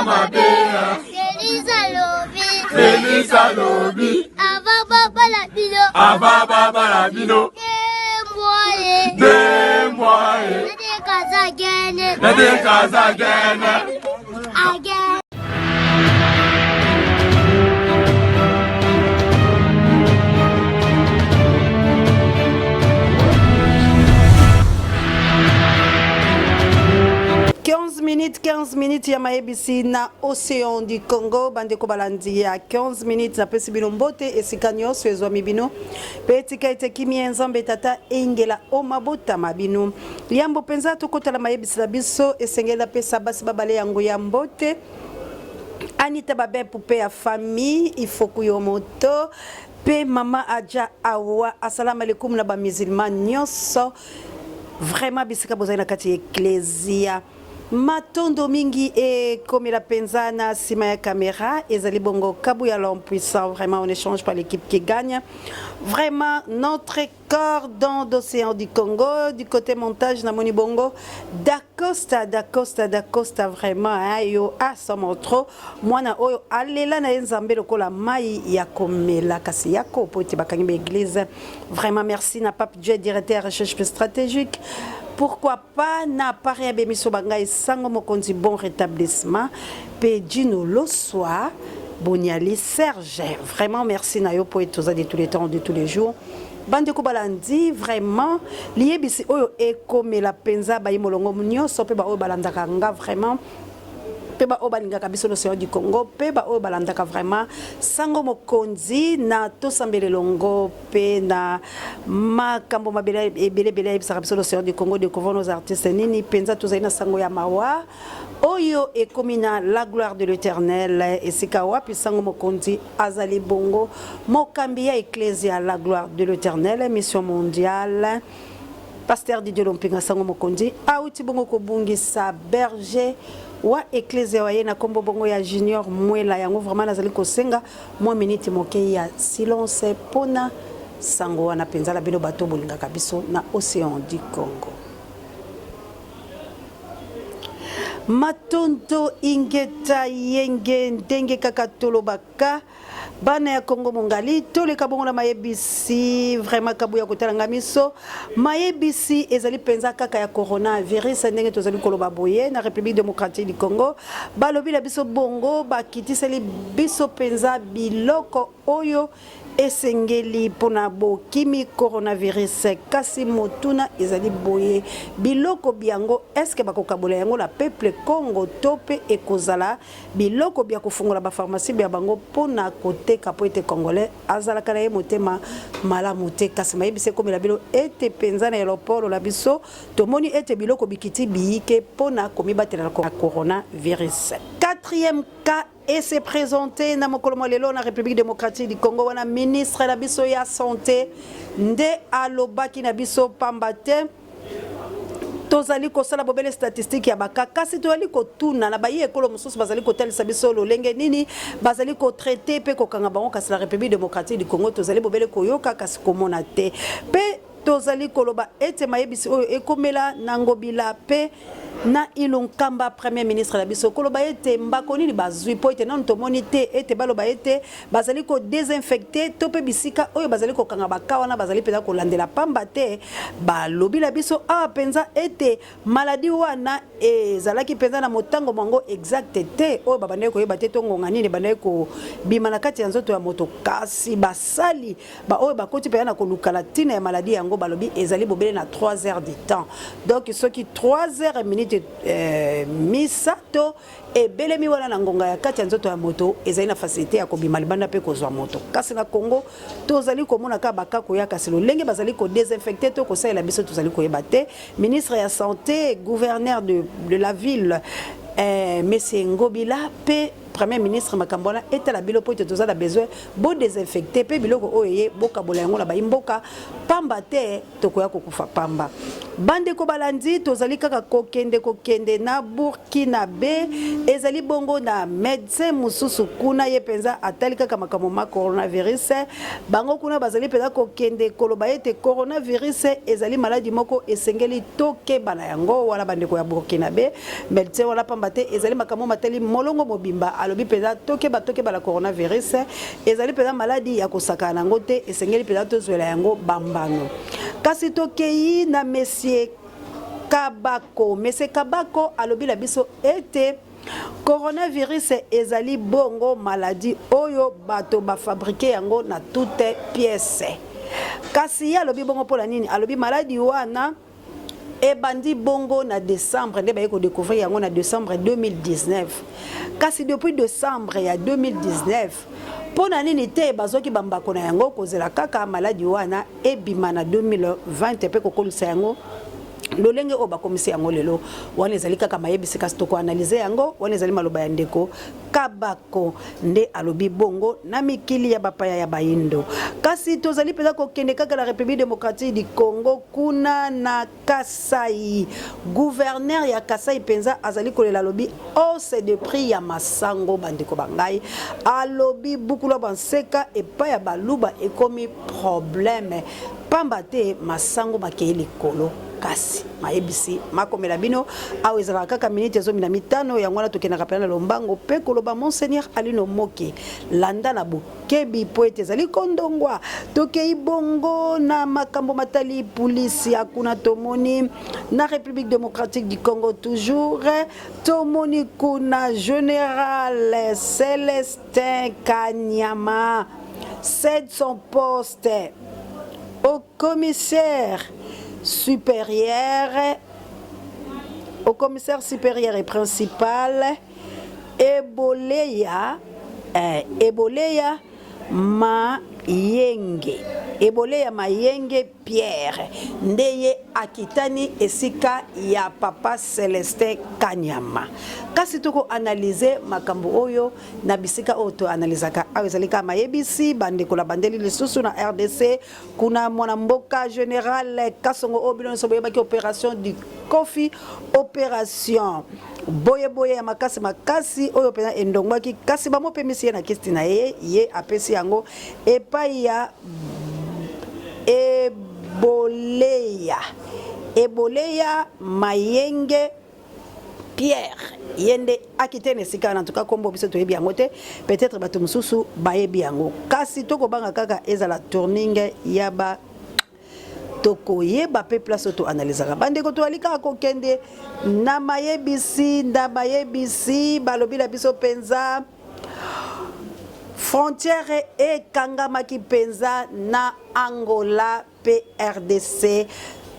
mabe. Felix alobi. Felix alobi. Avant babala bino. Avant babala bino. Deux mois. Deux mois. Nade kaza gene. Nade kaza gene. Again. Minutes, 15 minutes ya mayebisi na Océan du Congo. Bandeko balandi ya 15 minutes, napesi bino mbote esika nyonso ezwami bino, mpe etika ete kimia ya Nzambe Tata engela o mabotama bino. Yambo mpenza tokotala mayebisi na biso, esengeli napesa basi babale yango ya mbote: Anita Babe, poupée ya famille Ifoku yo moto, mpe mama Aja Awa. Asalamu alaikum na bamusulman nyonso vraiment bisika bozali na kati ya eklesia. Matondo mingi ekomela mpenza na nsima ya caméra, ezali bongo Kabuya l'homme puissant. Vraiment, on échange par l'équipe qui gagne, vraiment notre cordon d'Océan du Congo. Du côté montage, namoni bongo Dacosta, Dacosta, Dacosta, vraiment, hein, yo asomo trop. Mwana oyo alela na ye Nzambe lokola mai ya komela, kasi ya kopo ete bakangi ba église. Vraiment merci na Pape Dieu, directeur recherche stratégique. Pourquoi pas na appareil ya bemiso bangai Sango Mokonzi, bon rétablissement, pe Dino Loswa Boniali Serge. Vraiment merci na yo po ete toza de tous les temps, de tous les jours. Bandeko balandi, vraiment liyebisi oyo ekomela mpenza bayi molongo nyonso mpe baoyo balandaka nga vraiment, mpe baoyo balingaka biso l'Océan du Congo, mpe baoyo balandaka vraiment Sango Mokonzi na Tosambela elongo, mpe na makambo mabele ebele ebele ayebisaka biso l'Océan du Congo, découvrons nos artistes. Nini mpenza? Tozali na sango ya mawa oyo ekomi na La Gloire de l'Éternel, esika wapi Sango Mokonzi azali bongo mokambi ya Ecclesia La Gloire de l'Éternel Mission Mondiale. Pasteur Didier Lompinga Sango Mokonzi auti bongo kobungisa berger wa ecclesia wa ye na nkombo bongo ya Junior Mwela. Yango vraiment nazali kosenga mwa miniti moke ya silence mpona sango wana mpenza na bino bato bolingaka biso na Océan du Congo. Matondo, ingeta, yenge ndenge kaka tolobaka bana ya Kongo mongali. Toleka bongo na mayebisi. Vraiment, kabu ya kotala nga miso, mayebisi ezali mpenza kaka ya coronavirus. Ndenge tozali koloba boye, na République démocratique du Congo, balobi na biso bongo bakitiseli biso mpenza biloko oyo esengeli mpona bokimi coronavirus. Kasi motuna ezali boye: biloko biango, eske bakokabola yango na peuple Congo, to mpe ekozala biloko bya kofungola bapharmacie bya bango mpona koteka, mpo ete Congolais azalaka na ye motema malamu te? Kasi mayebisi ekomela bino ete mpenza na aéroport na biso, tomoni ete biloko bikiti biyike mpona komibatela na coronavirus. Quatrième cas et s'est présenté na mokolo mwa lelo na République démocratique du Congo. Wana ministre na biso ya santé nde alobaki na biso, pamba te tozali kosala bobele statistique ya baka, kasi tozali kotuna na bayi ekolo mosusu, bazali kotalisa biso lolenge nini bazali kotraiter mpe kokanga bango. Kasi na République démocratique du Congo, tozali bobele koyoka kasi komona te. Mpe tozali koloba ete mayebisi oyo ekomela na Ngobila mpe na Ilunkamba, premier ministre na biso, koloba ete mbako nini bazwi, mpo ete nanu tomoni te ete baloba ete bazali kodésinfecter to mpe bisika oyo bazali kokanga baka wana bazali mpenza kolandela, pamba te balobi na biso awa mpenza ete maladi wana ezalaki mpenza na motango mwango exact te oyo babandaki koyeba te to ngonga nini ebandaki kobima na kati ya nzoto ya moto. Kasi basali baoyo bakoti mpenza na koluka na ntina ya maladi yango, balobi ezali bobele na 3 heures du temps. Donc soki 3 heures minute 3 ebelemi wana na ngonga ya kati ya nzoto ya moto, ezali na facilité ya kobima libanda mpe kozwa moto. Kasi na Congo, tozali komona kaka baka koya, kasi lolenge bazali kodésinfecter to kosalela biso, tozali koyeba te. Ministre ya santé, gouverneur de la ville, monsieur Ngobila, mpe premier ministre, makambo wana etala bino, mpo ete toza na besoin bodésinfecter mpe biloko oyo ye bokabola yango na bayi mboka, pamba te tokoya kokufa pamba. Bandeko balandi, tozali kaka kokende kokende na Burkinabe, ezali bongo na medecin mosusu kuna, ye mpenza atali kaka makambo ma coronavirus. Bango kuna bazali mpenza kokende koloba ete coronavirus ezali maladi moko esengeli tokeba na yango. Wana bandeko ya Burkinabe, medecin wana pamba te ezali makambo matali molongo mobimba, alobi mpenza tokeba tokeba na coronavirus, ezali mpenza maladi ya kosakana na yango te, esengeli mpenza tozwela yango bambano. Kasi tokei na Monsieur Kabako. Monsieur Kabako alobi na biso ete coronavirus ezali bongo maladie oyo bato ba fabriquer yango na toute pièce. Kasi ye alobi bongo mpo na nini? Alobi maladi wana ebandi bongo na decembre nde baye ko découvrir yango na decembre 2019. Kasi depuis decembre ya 2019 mpo na nini te bazwaki bambako na yango kozela kaka maladi wana ebima na 2020 mpe kokolisa yango lolenge oyo bakomisi yango lelo? Wana ezali kaka mayebisi, kasi tokoanalyser yango. Wana ezali maloba ya ndeko Kabako nde alobi bongo na mikili ya bapaya ya bayindo. Kasi tozali mpenza kokende kaka na République démocratique du Congo, kuna na Kasai. Gouverneur ya Kasai mpenza azali kolela, alobi hausse de prix ya masango. Bandeko ba ngai, alobi bukula banseka epai ya baluba ekomi problème, pamba te masango makei likolo. Kasi mayebisi makomela bino awa ezalaka kaka miniti 15. Yango wana tokendaka mpena na lombango mpe koloba Monseigneur Alino Moke, landa na bokebi mpo ete ezali kondongwa. Tokei bongo na makambo matali polisi ya kuna. Tomoni na République démocratique du Congo toujours, tomoni kuna général Célestin Kanyama cède son poste au commissaire supérieur et principal Eboleya Mayenge. Eboleya Mayenge Pierre nde ye akitani esika ya papa Celestin Kanyama. Kasi tokoanalyser makambo oyo na bisika oyo toanalizaka awa ezali kaka mayebisi. Bandeko na bandeli lisusu na RDC kuna, mwana mboka général Kasongo oyo bino nyonso boyebaki, opération du Kofi, opération boyeboye ya makasi makasi oyo mpenza endongwaki, kasi bamopemisi ye na kiti na ye. Ye apesi yango epai ya Eboleya Mayenge Pierre. Ye nde akite na esika wana. Ntuka nkombo biso toyebi yango te, peut-être bato mosusu bayebi yango, kasi tokobanga kaka ezala tourning ya ba tokoyeba mpe place oyo toanalizaka. Bandeko, toali kaka kokende na mayebisi. Na mayebisi, balobi na biso mpenza frontière ekangamaki mpenza na Angola mpe RDC.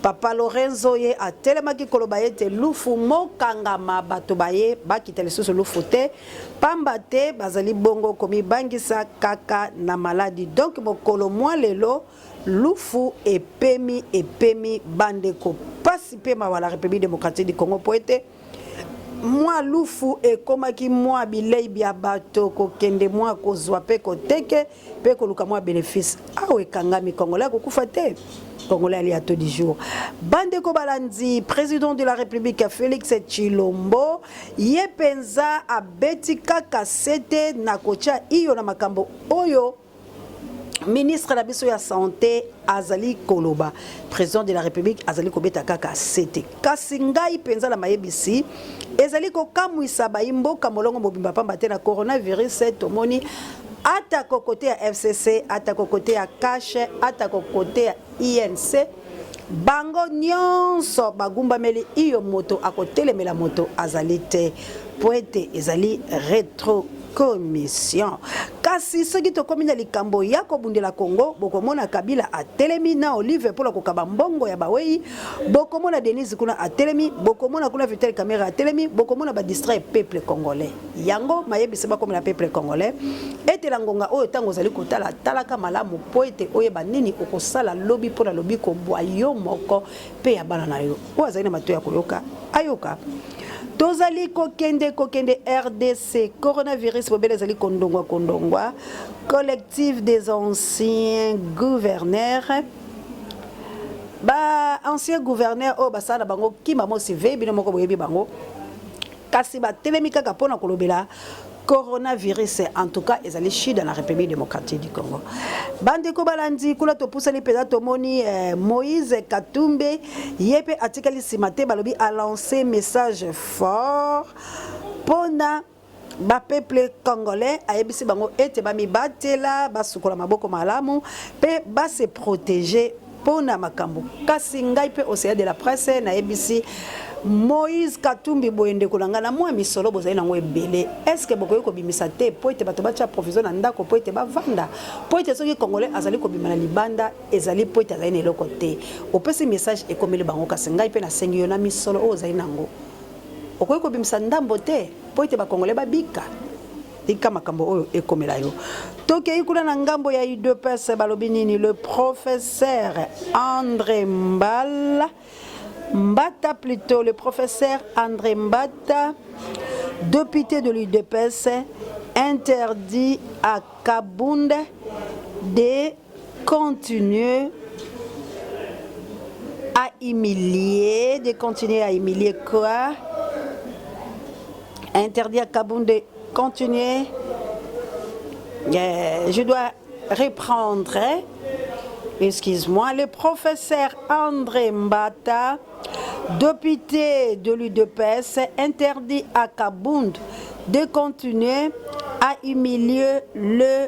Papa Lorenzo ye atelemaki koloba ete lufu mokangama, bato baye bakita lisusu lufu te, pamba te bazali bongo komibangisa kaka na maladi. Donc mokolo mwa lelo lufu epemi epemi. Bandeko, pasi mpe mawa la République démocratique du Congo, po ete mwa lufu ekomaki mwa bilei bya bato kokende mwa kozwa mpe koteke mpe koluka mwa bénéfice. Awa ekangami, Congolais akokufa te, Congolais ali ato du jour. Bandeko balandi, président de la République Félix Tshilombo ye mpenza abeti kaka sete na kotia iyo na makambo oyo ministre na biso ya santé azali koloba. Président de la République azali kobeta kaka sete. Kasi ngai mpenza na mayebisi ezali kokamwisa bayi mboka molongo mobimba, pamba te na coronavirus tomoni ata kokote ya FCC, ata kokote ya CACH, ata kokote ya UNC, bango nyonso bagumbameli iyo. Moto akotelemela moto azali te, po ete ezali rétrocommission. Kasi soki tokomi na likambo ya kobundela Congo, bokomona Kabila atelemi na Olive mpona kokaba mbongo ya bawei, bokomona Denise kuna atelemi, bokomona kuna Vital Kamerhe atelemi, bokomona badistraire peuple congolais. Yango mayebisi bakomela peuple congolais ete na ngonga oyo, ntango ozali kotala, talaka malamu mpo ete oyeba nini okosala lobi mpona lobi kobwa yo moko mpe ya bana na yo. Oyo azali na matoi ya koyoka ayoka. Tozali kokende kokende RDC, coronavirus bobele ezali kondongwa kondongwa. Collectif des anciens gouverneurs. Ba ancien gouverneur oyo basala na bango kima mosi ve bino moko boyebi bango kasi batelemi kaka mpo na kolobela coronavirus. En tout cas ezali shida na République démocratique du Congo. Bandeko balandi, kuna topusani mpenza, tomoni Moïse Katumbi ye mpe atikali nsima te. Balobi alance message fort mpona bapeuple congolais, ayebisi bango ete bamibatela, basukola maboko malamu mpe base protéger mpona makambo. Kasi ngai mpe Océan de la presse nayebisi Moïse Katumbi boye: ndeko na ngai, na mwa misolo bozali nango ebele, est-ce bokoki kobimisa te mpo ete bato batia provision na ndako mpo ete bavanda? Mpo ete soki congolais azali kobima na libanda, ezali mpo ete azali na eloko te. Opesi message, ekomeli bango. Kasi ngai mpe nasengi yo, na misolo oyo ozali nango, okoki kobimisa ndambo te mpo ete bakongolais babika? Tika makambo oyo ekomela yo. Tokei kuna na ngambo ya UDPS, balobi nini? Le professeur André Mbala, Mbata plutôt, le professeur André Mbata, député de l'UDPS, interdit à Kabund de continuer à humilier, de continuer à humilier quoi? Interdit à Kabund de continuer. Je dois reprendre. Excuse-moi, le professeur André Mbata, député de l'UDPS, interdit à Kabund de continuer à humilier le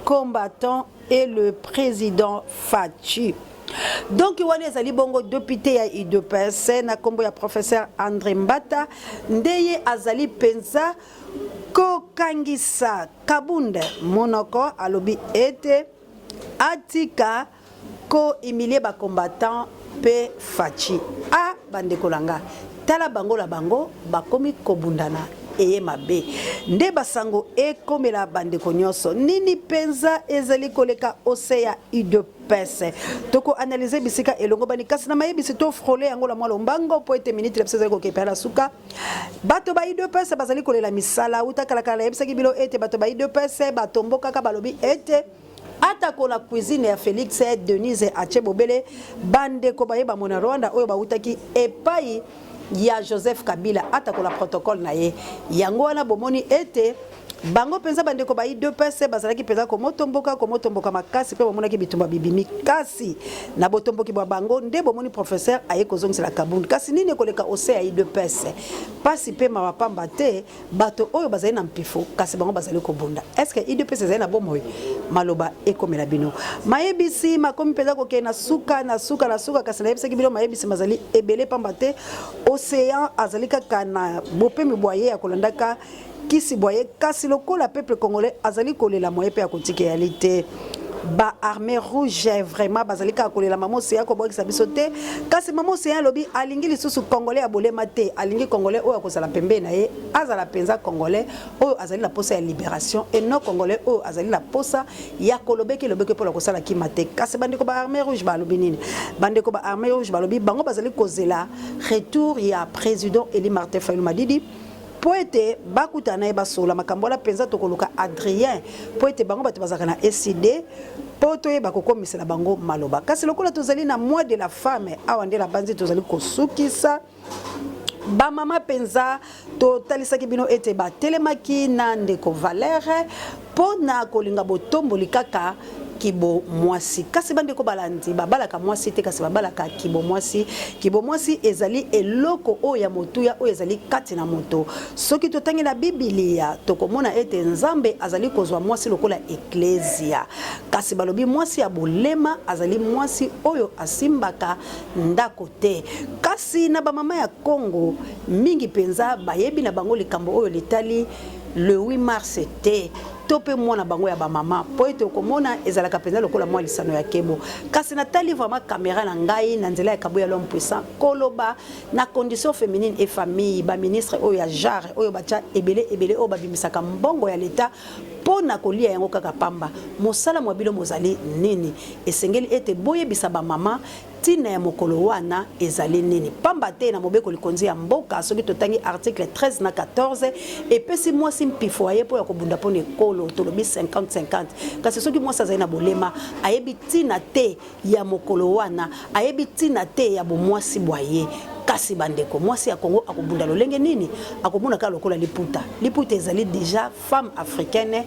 combattant et le président Fatshi. Donc wana ezali bongo député ya UDPS na nkombo ya professeur André Mbata nde ye azali mpenza kokangisa Kabund monoko. Alobi ete atika kohumilie bacombattant mpe Fatshi. A bandeko na nga, tala bango na bango bakomi kobundana, eye mabe nde basango ekomela bandeko nyonso. Nini mpenza ezali koleka ose ya UDPS? Tokoanalyse bisika elongo bani, kasi na mayebisi tofrole yango na mwa lombango mpo ete miniti na biso ezali kokepa na suka. Bato ba UDPS bazali kolela misala uta kalakala. Nayebisaki bino ete bato ba UDPS batombokaka, balobi ete atako na cuisine ya Félix, Denise atie bobele bandeko bayeba mona Rwanda oyo bautaki epai ya Joseph Kabila, atako na protocole na ye. Yango wana bomoni ete bango mpenza bandeko ba UDPS bazalaki mpenza komotomboka, komotomboka makasi, mpe bomonaki bitumba bibimi. Kasi na botomboki bwa bango nde bomoni professeur aye kozongisela Kabund. Kasi nini ekoleka ose ya UDPS? Pasi mpe mawa, pamba te bato oyo bazali na mpifo, kasi bango bazali kobunda. Est-ce UDPS ezali na bomoi? Maloba ekomela bino. Mayebisi makomi mpenza kokende na suka, na suka, na suka. Kasi nayebisaki bino mayebisi mazali ebele, pamba te Océan azali kaka na bopemi bwa ye ya kolandaka kisi bwa ye. Kasi lokola peuple congolais azali kolela, moye mpe ya kotika eyali te. Ba armée rouge vraiment bazali kaka kolela mama Océan kobwakisa biso te. Kasi mama Océan alobi alingi lisusu congolais ya bolema te, alingi congolais oyo akozala pembeni na ye, azala mpenza congolais oyo azali na posa ya libération et non congolais oyo azali na posa ya kolobeki lobeki mpona kosala kima te. Kasi bandeko ba armée rouge balobi nini? Bandeko ba armée rouge balobi bango bazali kozela retour ya président Eli Martin Fayulu Madidi mpo ete bakutana na ye, basola makambo wana mpenza. Tokoluka Adrien mpo ete bango bato bazalaka na ECD mpo toyeba kokomisela bango maloba. Kasi lokola tozali na mois de la femme awa, nde na banzi tozali kosukisa. Bamama mpenza, totalisaki bino ete batelemaki na ndeko Valere mpo na kolinga botomboli kaka kibo mwasi. Kasi bandeko balandi, babalaka mwasi te, kasi babalaka kibo mwasi. Kibo mwasi ezali eloko oyo ya motuya oyo ezali kati na moto. Soki totangi na Bibilia, tokomona ete Nzambe azali kozwa mwasi lokola eklesia. Kasi balobi mwasi ya bolema azali mwasi oyo asimbaka ndako te. Kasi na bamama ya Congo mingi mpenza bayebi na bango likambo oyo litali le 8 mars te, to mpe mwana bango ya bamama, mpo ete okomona ezalaka mpenza lokola mwa lisano ya kebo. Kasi natali vraiment caméra na ngai na nzela ya Kabuya l'homme puissant, koloba na condition féminine et famille. Baministre oyo ya genre oyo batya ebele ebele, oyo babimisaka mbongo ya leta mpo na kolia yango kaka pamba, mosala mwa bino mozali nini? Esengeli ete boyebisa bamama. Ntina ya mokolo wana ezali nini? Pamba te na mobeko likonzi ya mboka, soki totangi article 13 na 14, epesi mwasi mpifo aye mpo ya kobunda mpo na ekolo, tolobi 50-50. Kasi soki mwasi azali na bolema, ayebi ntina te ya mokolo wana, ayebi ntina te ya bomwasi bwa ye. Kasi bandeko, mwasi ya Congo akobunda lolenge nini? Akomona kaka lokola liputa. Liputa ezali dejà femme africaine.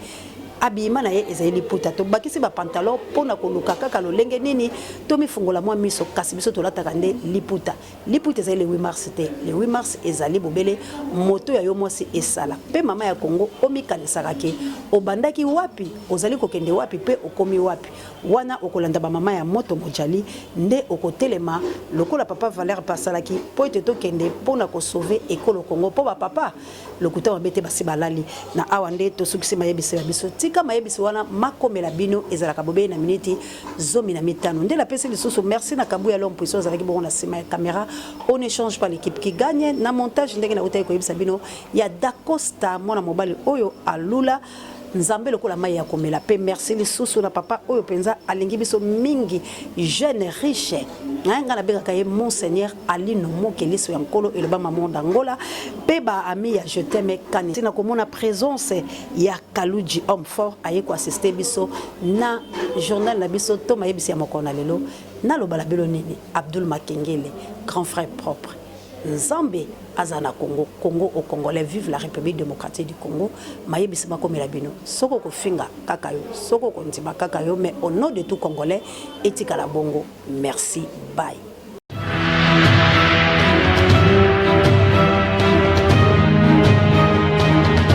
Habillement na ye ezali liputa. Tobakisi ba pantalon mpo na koluka kaka lolenge nini tomifungola mwa miso, kasi biso tolataka nde liputa. Liputa ezali le 8 mars te. Le 8 mars ezali bobele moto ya yo mwasi esala. Mpe mama ya Congo, omikanisaka ke obandaki wapi, ozali kokende wapi mpe okomi wapi. Wana okolanda ba mama ya moto mojali nde okotelema lokola papa Valère mpe asalaki mpo ete tokende mpo na ko sauver ekolo Congo mpo ba papa Lokuta mabe te basi balali. Na awa nde tosukisi mayebisi ma biso. Tika mayebisi wana makomela bino ezalaka bobele na miniti 15. Nde napesi lisusu merci na Kabuya l'homme puissant azalaki bongo na sima ya camera. On ne change pas l'équipe qui gagne. Na montage ndenge nawutaki koyebisa bino ya Dacosta mwana mobali oyo alula Nzambe lokola mayi ya komela. Pe merci lisusu na papa oyo penza alingi biso mingi jeune riche hein, nga nabengaka ye monseigneur Alino Moke liso ya nkolo eloba maman d'Angola pe ba ami ya je t'aime kani na komona presence ya Kaludji homme fort aye ko assister biso na journal na biso to mayebisi ya mokolo na lelo naloba na bino nini Abdoul Makengele grand frère propre Nzambe azala na Congo, Congo au congolais, vive la Republique democratique du Congo, mayebisi makomela bino, soki okofinga kaka yo, soki okondima kaka yo, mais au nom de tout congolais etikala bongo, merci bye.